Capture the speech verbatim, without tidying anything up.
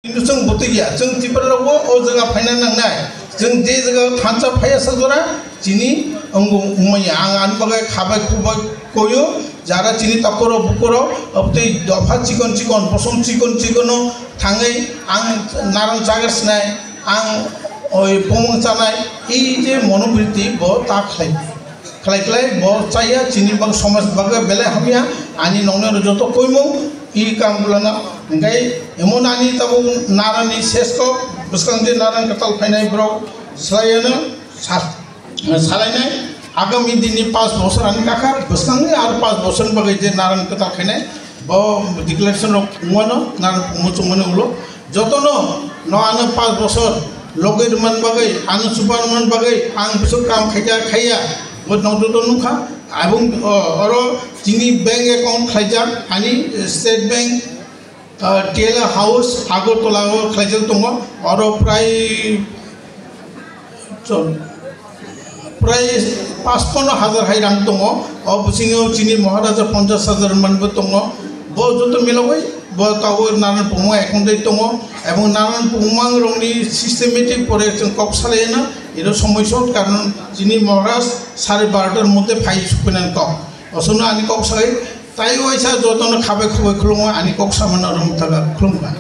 Kintu chwng bwtwi ya, chwng Tripura rokbo o jaga phaina nangnai. Chwng je jaga thansa phaiya sa jora chini wngbo wngmanya. Ang ani bagwi khabai khubai koyo, jara chini takhoro bukhoro, obtwi dopha chikon chikon, bosom chikon chikono thangwi ang narang chagar sinai, ang oi pomung chanai, ei je monobriti bo ta khlai. Khlai khlai bo chaya chini bang somaj bagwi belai hamya, ani nokni joto koimung i kam gulana. Hingkai emon ani tabuk narani sesko bwskang je narang kwtal phainai borok swlayano sa-, salainai. Agami dini pas bosor ani kakha bwskangni ar pas bosor bagwi je narang kwtal khainai bo declaration rok wngmano narang muchungmani ulo. Jotono no ano pas bosor logwi rwman bagwi, ano chuba rwman bagwi ang bwswk kam khaikha khaiya, bo nokjoto nukha. Abong, o, oro chini bank account khlaijak, ani State Bank, ah, T L A House, Agartala o khlaijak tongo. Oro prai, chon, prai pachpanno hajar hai rang tongo. O bisingo chini Maharaja ponchash hajar manbo tongo. Bo joto milogwi bo tabuk nanan pungma account dai tongo. Ebong nanan pungma rokni systematic pore chwng kok salaino, ino somoi short, karon chini Maharaj sare barotar moddhe phai sukpinani kok. Osono ani kok sai tai waisa jotono khabai khubai khulumwi ani kok samano rwng thaka khulumkha.